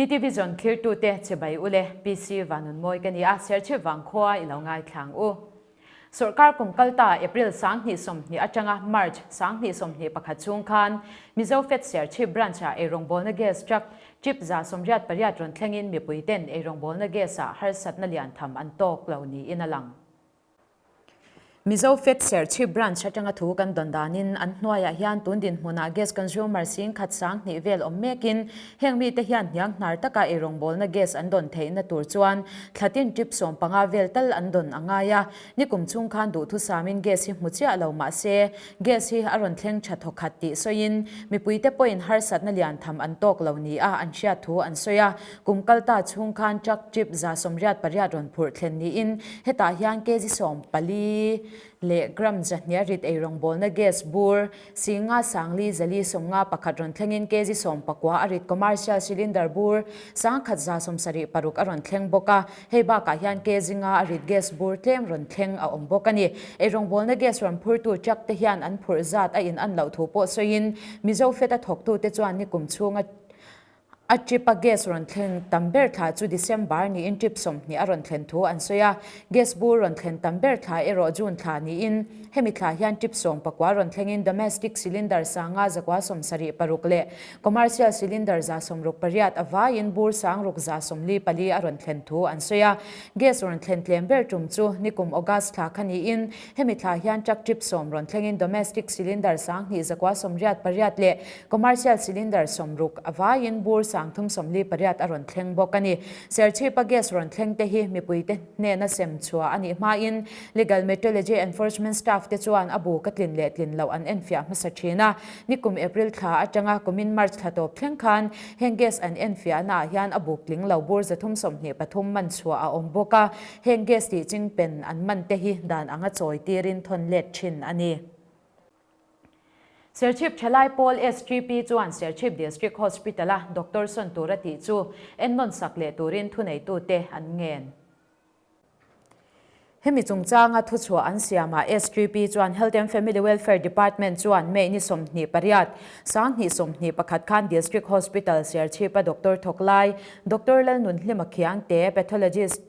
TTVision thlirtute chibai ule PC Vanunmawi ka ni a, Serchhip vangkhua i lo ngaithlang u. Sorkar kum kalta April 2020 atanga March 2021 chhung khan Mizo Fed Serchhip Branch-ah eirawngbawlna gas truck trip 188 rawn thlengin mipuiten eirawngbawlna gas-ah harsatna lian tham an tawk lo niin a lang. Mizo Fed Serchhip Branch atanga thu kan dawn danin an hnuaiah hian tun dinhmunah gas consumer 10,000 20 vel awm mekin heng mite hian hniang hnar taka eirawngbawlna gas an dawn theihna tur chuan thlatin trip 15 vel tal an dawn a ngai a. Nikum chhung khan duhthusamin gas hi hmu chiah lo mah se gas hi a rawn thleng tha thawkhat tih sawiin mipuite pawhin harsatna lian tham an tawk lo nia an hriat thu an sawi a. Kum kalta chhung khan truck trip 188 rawn phurh thlen niin hetah hian kg 14 leh gram 200 rit eirawngbawlna gas bur 50 sangli zali 51 rawn thlengin kg 19 a rit commercial cylinder bur 1176 a rawn thleng bawk a. Hei bakah hian kg 5 a rit gas bur tlem rawn thleng a awm bawk a ni. Eirawngbawlna gas rawn phurtu truck te hian an phurh zat a in an loh thu pawh sawiin Mizo Fed a thawktute chuan nikum chhunga A trip a gas rawn thleng tam ber thla chu December niin trip 20 a rawn thlen thu an sawi a. Gas bur rawn thlen tam ber thla erawh June thla niin hemi thla hian trip 19 rawn thlengin domestic cylinder 5176 leh commercial cylinder 168 a vaiin bur 6144 a rawn thlen thu an sawi a. Gas rawn thlen tlem ber tum chu nikum August thla kha niin hemi thla hian truck trip 10 rawn thlengin domestic cylinder 2188 leh Commercial cylinder 60 a vaiin bur 348 a rawn thleng bawk a ni. Serchhipa gas rawn thleng te hi mipuite hnena sem chhuah a nih hmain Legal Metrology Enforcement Staff te chuan a bu ka tlin leh tlin loh an enfiah hmasa thin a. Nikum April thla atanga kumin March thla tawp thleng khan heng gas an enfiahnaah hian a buk tling lo bur 323 man chhuah a awm bawk a. Heng gas tih chingpen an man te hi dan anga chawi tirin thawn let thin a ni. Serchhip Thalai Pawl SGP chuan Serchhip District Hospital-a doctor sawn tur a tih chu ennawn sak leh turin thuneitute an ngen. Hemi chungchanga thuchhuah an siamah SGP chuan Health and Family Welfare Department chuan May ni 28, 2021 khan District Hospital Serchhip-a doctor thawk lai Doctor Lalnunhlima Khiangte, Pathologist,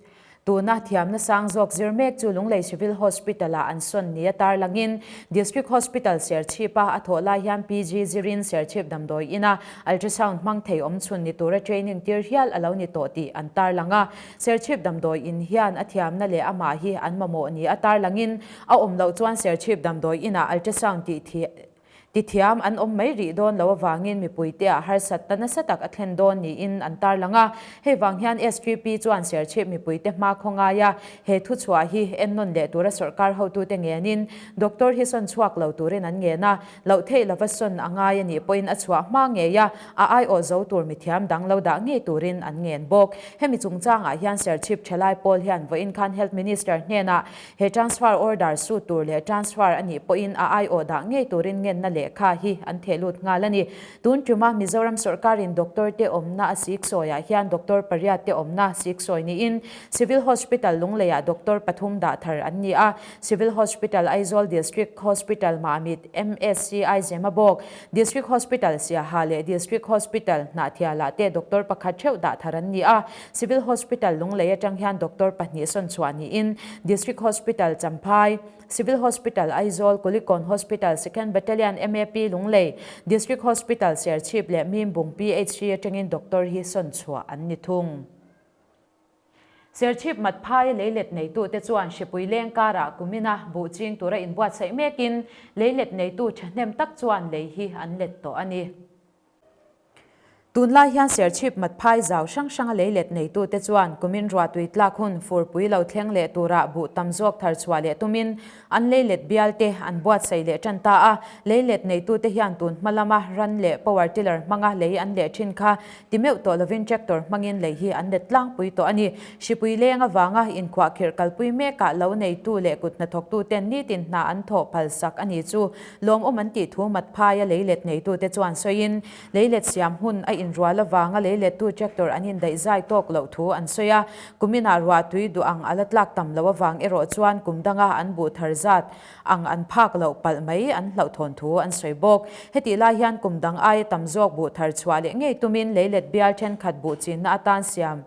Tuna thiamna sang zawk zir mek chu Lunglei Civil Hospital-ah an sawn nia tarlangin District Hospital Serchhip-a a thawh lai hian PG zirin Serchhip damdawi ina ultrasound hmang thei awm chhun ni tura training tir hial a lo ni tawh tih an tarlang a. Serchhip damdawi in hian a thiamna leh amah hi an mamawh nia tarlangin a awm loh chuan Serchhip damdawi inah ultrasound tih Ti thiam an awm mai rih dawn lo avangin mipuite ah harsatna nasa tak a thlen dawn niin an tarlang a. Hei vang hian SGP chuan Serchhip mipuite hma khaw ngai a, he thuchhuah hi ennawn leh tura sawrkar hotute ngenin Doctor hi sawn chhuak lo turin an ngen a, loh theih lova sawn a ngai a nih pawhin a chhuah hma ngei a, a aiawh zo tur mithiam dang lo dah ngei turin an ngen bawk. Hemi chungchangah hian Serchhip thalai pawl hian vawiin khan Health Minister hnenah He transfer order su tur leh transfer a nih pawhin a aiawh dah ngei turin ngenna lehkha hi an theh lut nghal a ni. Tun tuma Mizoram sawrkarin doctor te awmna a siksawiah hian doctor pariat te awmna siksawi niin Civil Hospital Lungleiah doctor pathum dah thar an ni a, Civil Hospital Aizawl District Hospital Mamit MSCI Zemabawk District Hospital Siaha leh District Hospital Hnahthialah te doctor pakhat theuh dah thar an ni a. Civil Hospital Lunglei atang hian doctor pahnih sawn chhuah niin District Hospital Champhai, Civil Hospital Aizawl, Kulikawn Hospital Second Battalion MAP Lunglei, District Hospital Serchhip leh Mimbung PHC atangin doctor hi sawn chhuah an ni thung. Serchhip Matphai leilet neitute chuan hripui leng karah kumina buh ching tura inbuatsaih mekin leilet neitu thahnem tak chuan lei hi an let tawh a ni. Tunlai hian Serchhip Matphai zau hrang hranga leilet neitute chuan kumin ruahtui tlak hun furpui lo thleng leh turah buh tam zawk thar chhuah leh tumin An leilet bialte an buatsaih leh tan ta a, leilet neitute hian tun hma lama ran leh power tiller hmanga lei an leh thin kha ti meuh tawh lovin tractor hmangin lei hi an let tlangpui tawh a ni. Hripui leng avanga inkhuahkhirh kalpui mekah lo neitu leh kut hnathawktuten nitin hna an thawh phalsak a ni chu lawmawm an tih thu Matphaia leilet neitute chuan sawiin leilet siam hun a inrual avanga leilettu tractor an indaih zai tawk loh thu an sawi a. Kuminah ruah tui duh ang a la tlak tam loh avang erawh chuan kum danga an buh thar zat ang an phak loh palh mai an hlauhthawn thu an sawi bawk. Hetih lai hian kum dang aia tam zawk buh thar chhuah leh ngei tumin leilet bial thenkhat buh chinna atan siam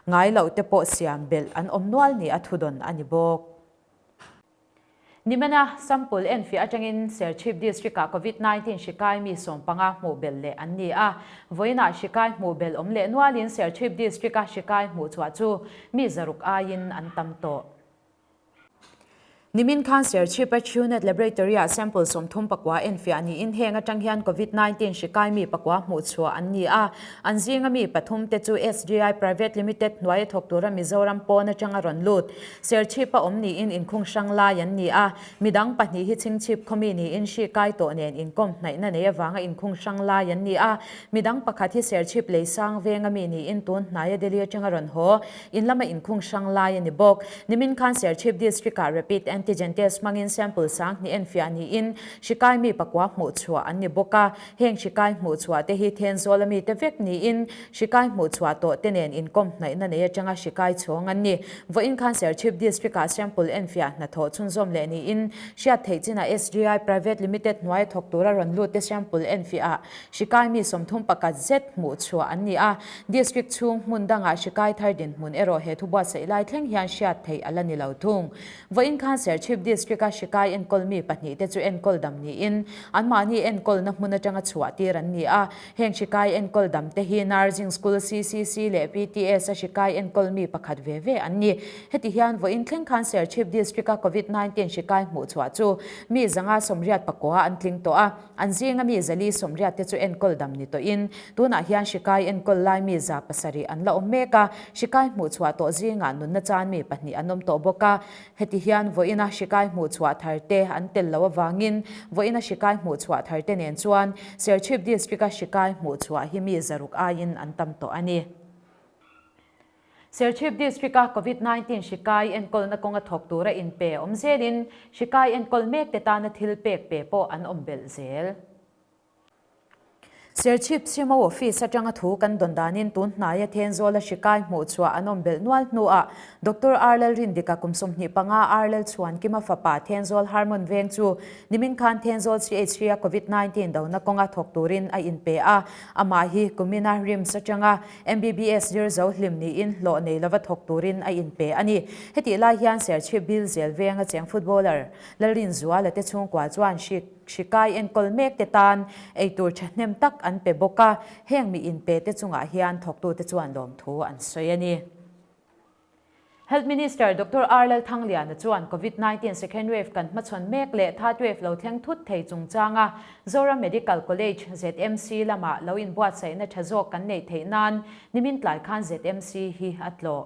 ngai loh te pawh siam belh an awm nual ni a thudawn a ni bawk. Nimena sample enfiah atangin Serchhip District-ah Covid 19 hri kai mi 15 hmuh belh leh an ni a. Vawiinah hri kai hmuh belh awm leh nualin Serchhip District-a hri kai hmuh chhuah chu mi 600 aiin an tam tawh. Nimin khan Serchhip-a Truenat Laboratory-ah sample 34 enfiah niin heng atang hian Covid 19 hri kai mi pakua hmuh chhuah an ni a. An zinga mi pathum te chu SGI Private Limited hnuaia thawk tura Mizoram pawn atanga rawn lut Serchhip-a awm niin inkhung hrang lai an ni a, midang pahnih hi Chhingchhip khawmi niin hri kai tawh nen inkawm hnaihna nei avanga inkhung hrang lai an ni a, midang pakhat hi Serchhip lei sang venga mi niin tun hnaia Delhi atanga rawn haw in lama inkhung hrang lai a ni bawk. Nimin khan Serchhip District-ah Rapid Antigen Test hmangin sample 2000 enfiah niin hri kai mi pakua hmuh chhuah an ni bawk a, heng hri kai hmuh chhuah te hi Thenzawl ami te vek niin Hri kai hmuh chhuah tawh te nen inkawm hnaihna nei atanga hri kai chhawng an ni. Vawiin khan Serchhip District-ah sample enfiah hnathawh chhunzawm leh niin hriat theih chinah SGI Private Limited hnuaia thawk tura rawn lut te sample enfiah hri kai mi 31 zet hmuh chhuah an ni a. District chhung hmun dangah hri kai thar dinhmun erawh he thu buatsaih lai thleng hian hriat theih a la ni lo thung. Vawiin khan Serchhip District-a hri kai enkawl mi pahnihte chu enkawl dam niin anmahni enkawlna hmun atanga chhuah tir an ni a. Heng hri kai enkawl dam te hi Nursing School, CCC leh PTS a hri kai enkawl mi pakhat ve ve an ni. Heti hian vawiin thleng khan Serchhip District-a Covid 19 hri kai hmuh chhuah chu mi 589 an tling tawh a, an zinga mi 480 te chu enkawl dam ni tawhin tunah hian hri kai enkawl lai mi 700 an la awm mek a, hri kai hmuh chhuah tawh zingah nunna chan mi pahnih an awm tawh bawk a. Heti hian vawiina hri kai hmuh chhuah thar te an tel loh avangin vawiina hri kai hmuh chhuah thar te nen chuan Serchhip District-a hri kai hmuh chhuah hi mi 600 aiin an tam tawh a ni. Serchhip District-a Covid 19 hri kai enkawlna kawnga thawk tura inpe awm zelin hri kai enkawl mek te tana thil pek pe pawh an awm belh zel. Serchhip CMO Office atanga thu kan dawn danin tun hnaia Thenzawla hri kai hmuh chhuah an awm belh nual hnuah Doctor R Lalrindika kum 25 R Lalchhuankima fapa Thenzawl Harmon veng chu nimin khan Thenzawl CHC-a Covid 19 dona kawnga thawk turin a inpe a, amah hi kumina RIMS atanga MBBS zir zo hlim niin hlawh nei lova thawk turin a inpe a ni. Hetih lai hian Serchhip Bill zel venga cheng footballer Lalrinzuala te chhungkua chuan hri Hri kai enkawl mek te tan eitur thahnem tak an pe bawk a, heng mi inpe te chungah hian thawktute chuan lawmthu an sawi a ni. Health Minister Doctor R Lalthangliana chuan Covid 19 second wave kan hmachhawn mek leh third wave lo thleng thut thei chungchanga Zoram Medical College, ZMC, lama lo inbuatsaihna tha zawk kan neih theih nan nimin tlai khan ZMC hi a tlawh.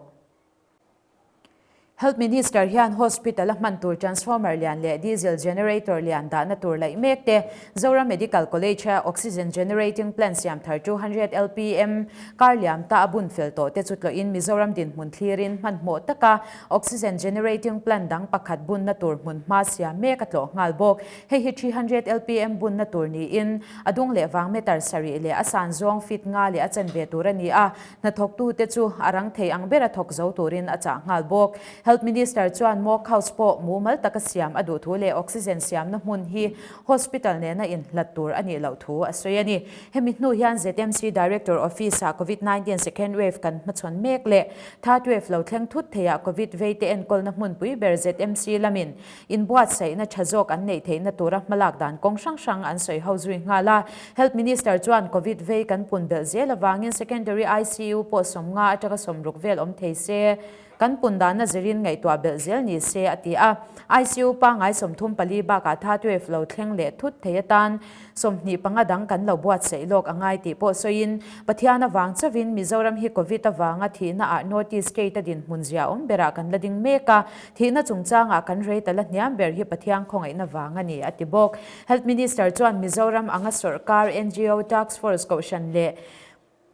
Health Minister hian hospital a hman tur transformer lian leh diesel generator lian dahna tur laih mek te, Zoram Medical College a oxygen generating plant siam thar 200 LPM kar liam ta a bun fel tawh te chu tlawhin Mizoram dinhmun thlirin hmanhmawh taka oxygen generating plant dang pakhat bunna tur hmunhma siam mek a tlawh nghal bawk. Hei hi 300 LPM bunna tur niin a dung leh vang meter sarih leh a san zawng feet nga leh a chanve tur a ni a, Hnathawktute chu a rang thei ang bera thawk zo turin a chah nghal bawk. Health Minister chuan Mock House pawh mumal taka siam a duh thu leh oxygen siamna hmun hi hospital nena inhlat tur a nih loh thu a sawi a ni. Hemi hnu hian ZMC Director Office-ah Covid 19 second wave kan hmachhawn mek leh third wave lo thleng thut theiah Covid veite enkawlna hmunpui ber ZMC lamin Inbuatsaihna tha zawk an neih theihna tura hmalak dan kawng hrang hrang an sawi ho zui nghal a. Health Minister chuan Covid vei kan pun belh zel avangin Secondary ICU pawh 50 atanga 60 vel awm thei se, kan pun danna zirin ngaihtuah belh zel ni se a ti a. ICU pangngai 34 bakah third wave lo thleng leh thut thei atan 25 dang kan lo buatsaih lawk a ngai tih pawh sawiin, Pathian avang chauhin Mizoram hi Covid avanga thihna ah North East State a dinhmun zia awm berah kan la ding mek a, thihna chungchangah kan rate a la hniam ber hi Pathian khawngaihna vang a ni, a ti bawk. Health Minister chuan Mizoram anga sawrkar, ngo, Task Force kohhran leh.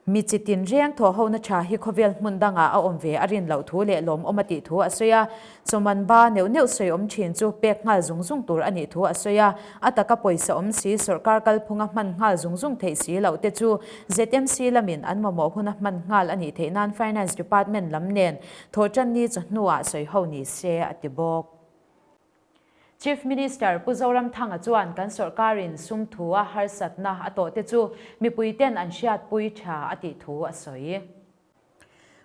Mi chi tin reng thaw hona tha hi khawvel hmun dangah a awm ve a rin loh thu leh lawmawm a tih thu a sawi a. Chawman ba neuh neuh sawi awm thin chu pek nghal zung zung tur a nih thu a sawi a. A taka pawisa awm si sawrkar kalphunga hman nghal zung zung theih si loh te chu ZMC lamin an mamawh huna hman nghal a nih theih nan Finance Department lam nen thawhtanni chawhnuah sawi ho ni se a ti bawk. Chief Minister Pu Zoramthanga chuan kan sawrkarin sum thua harsatna a tawh te chu mipuiten an hriatpui tha a tih thu a sawi.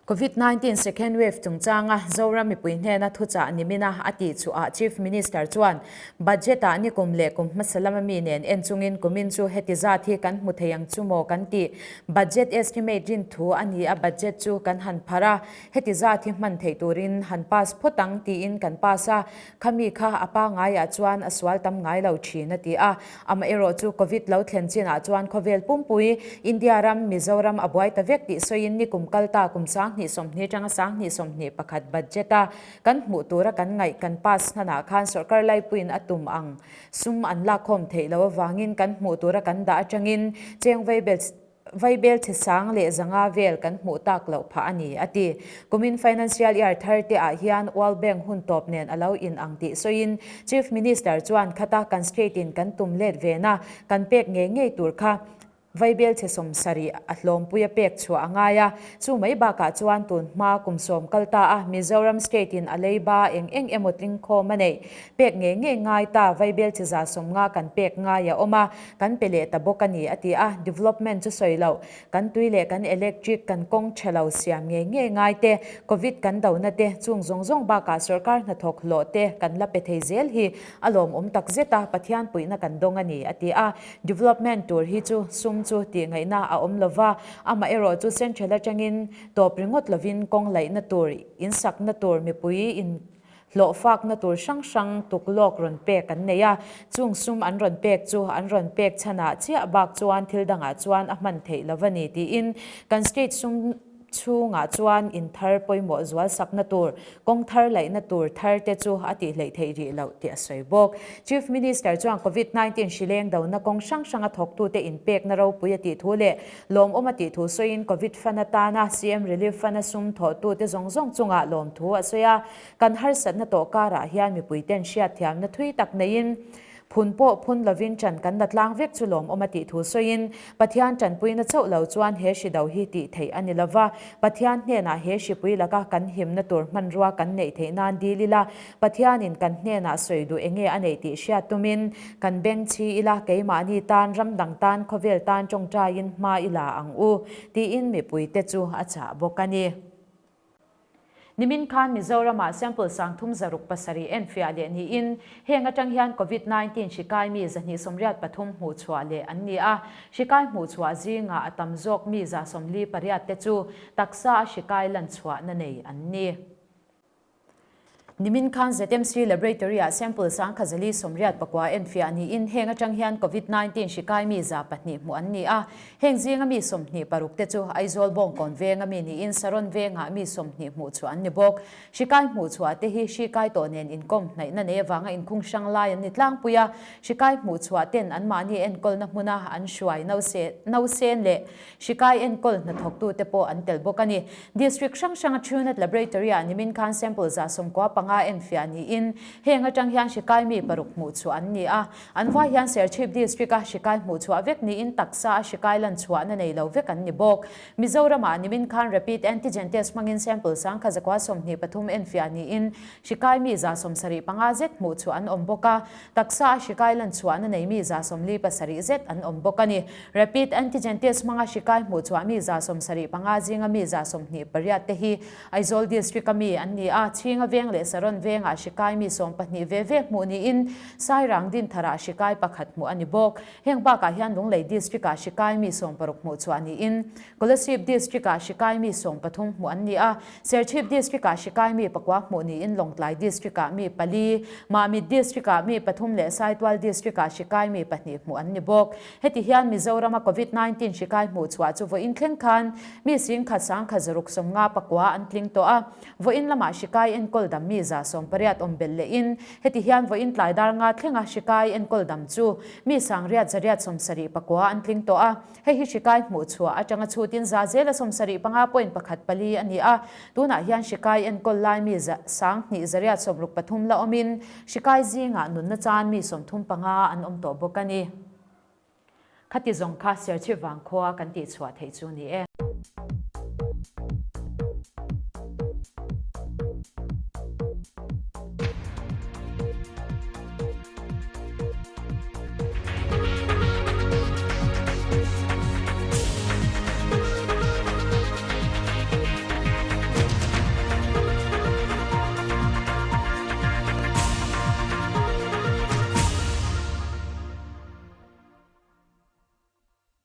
Covid 19 second wave chungchanga Zoram mipui hnena thuchah nimina a tih chhuah Chief Minister chuan budget ah nikum leh kum hmasa lama mi nen en chungin kumin chu heti zat hi kan hmu thei ang chu maw kan tih budget estimate rin thu a ni a budget chu kan han pharh a Heti zat hi hman theih turin han pass phawt ang tiin kan pass a, khami kha a pangaiah chuan a sual tam ngai lo thin a ti a. Amaherawh chu Covid lo thlen chinah chuan khawvel pumpui, India ram, Mizoram a buai ta vek tih sawiin nikum kal ta kum 2020 atanga 2021 budget a kan hmuh tura kan ngaih kan pass hmanah khan sawrkar laipuiin a tum ang sum an lakkhawm theih loh avangin kan hmuh tura kan dah atangin cheng vaibel Vaibel chhe sang leh zanga vel kan hmuh tak loh phah a ni, a ti. Kumin Financial Year thar te ah hian World Bank hun tawp nen a lo in ang tih sawiin Chief Minister chuan khata kan state in kan tum let ve na kan pek ngei ngei tur kha Vaibel chhe 70 a hlawmpui a pek chhuah a ngai a. Chu mai bakah chuan tun hma kum sawm kal ta a Mizoram state in a leiba eng eng emaw tling khawm a neih pek ngei ngei ngai ta Vaibel chhe 150 kan pek ngai a awm a. Kan pe leh ta bawk a ni, a ti a. Development chu sawi loh, kan tui leh kan electric, kan kawng tha lo siam ngei ngei ngai te, Covid kan dona te, chung zawng zawng bakah sawrkar hnathawk hlawh te kan la pe thei zel hi a lawmawm tak zet a, Pathian puihna kan dawng a ni, a ti a. Development tur hi chu sum chu tih ngaihna a awm lova, amaherawh chu central atangin tawp ringawt lovin kawng laihna tur, insakna tur mipui in Hlawhfakna tur hrang hrang tuk lawk rawn pek an nei a, chung sum an rawn pek chu an rawn pek chhanah chiah bak chuan thil dangah chuan a hman theih lo a ni tiin kan state sum chhungah chuan in thar pawimawh zual sakna tur, kawng thar laihna tur thar te chu a tih hleih theih rih loh tih a sawi bawk. Chief Minister chuan Covid 19 hrileng dona kawng hrang hranga thawktute inpekna ropui a tih thu leh Lawmawm a tih thu sawiin Covid fund atana CM Relief Fund-a sum thawhtute zawng zawng chungah lawmthu a sawi a. Kan harsatna tawh karah hian mipuiten hriatthiamna thui tak neiin phun pawh phun lovin ṭan kan la tlang vek chu lawmawm a tih thu sawiin Pathian ṭanpuina chauh lo chuan he hri do hi tih theih a ni lova, Pathian hnenah he hripui laka kan himna tur hmanrua kan neih theih nan dil ila, Pathianin kan hnenah sawi duh enge a neih tih hriat tumin kan beng chhi ila, keimahni tan, ram dang tan, khawvel tan tawngtaiin hma i la ang u, tiin mipuite chu a chah bawk a ni. Nimin khan Mizoramah sample 367 enfiah leh niin heng atang hian Covid 19 hri kai mi 283 hmuh chhuah leh an ni a, hri kai hmuh chhuah zingah a tam zawk mi 48 te chu taksa a hri kai lan chhuahna nei an ni. Nimin khan ZMC Laboratory-ah sample 1089 enfiah niin heng atang hian Covid 19 hri kai mi 200 hmuh an ni a. Heng zinga mi 26 te chu Aizawl Bawngkawn venga mi niin Saron vengah mi 20 hmuh chhuah an ni bawk. Hri kai hmuh chhuah te hi hri kai tawh nen inkawm hnaihna nei avanga inkhung hrang lai an ni tlangpui a. Hri kai hmuh chhuah ten anmahni enkawlna hmuna an hruai nausen leh Hrikai enkawl hnathawktute pawh an tel bawk a ni. District hrang hranga Truenat Laboratory-ah nimin khan sample 95 enfiah niin heng atang hian hrikai mi paruk hmuh chhuah an ni a. An vai hian Serchhip District-a hrikai hmuh chhuah vek niin taksa a hrikai lan chhuahna nei lo vek an ni bawk. Mizoramah nimin khan Rapid Antigen Test hmangin sample 1123 enfiah niin hrikai mi 75 zet hmuh chhuah an awm bawk a. Taksa a hrikai lan chhuahna nei mi 47 zet an awm bawk a ni. Rapid Antigen Test hmanga hrikai hmuh chhuah mi 75 zinga mi 28 te hi Aizawl District a mi an ni a, Chhinga Veng leh Saron Vengah hrikai mi 12 ve ve hmuh niin Sairang Dintharah hrikai pakhat hmuh a ni bawk. Heng bakah hian Lunglei District-ah hrikai mi 60 hmuh chhuah niin Kolasib District-ah hrikai mi 13 hmuh an ni a, Serchhip District-ah hrikai mi pakua hmuh niin Lawngtlai District-ah mi pali, Mamit District-ah mi pathum leh Saitual District-ah hrikai mi pahnih hmuh an ni bawk. Heti hian Mizorama Covid 19 hrikai hmuh chhuah chu vawiin thleng khan mi 10,160 pakua an tling tawh a, vawiin lamah hrikai enkawl dam mi 180 awm belh lehin heti hian vawiin tlai dar nga thlenga hri kai enkawl dam chu mi 879 an tling tawh a. Hei hi hri kai hmuh chhuah atanga chhutin za zela 75 point pakhat pali a ni a. Tunah hian hri kai enkawl lai mi 2863 la awmin hri kai zingah nunna chan mi 35 an awm tawh bawk a ni. Khati zawng kha Serchhip Vangkhua kan tihchhuah theih chu ni e.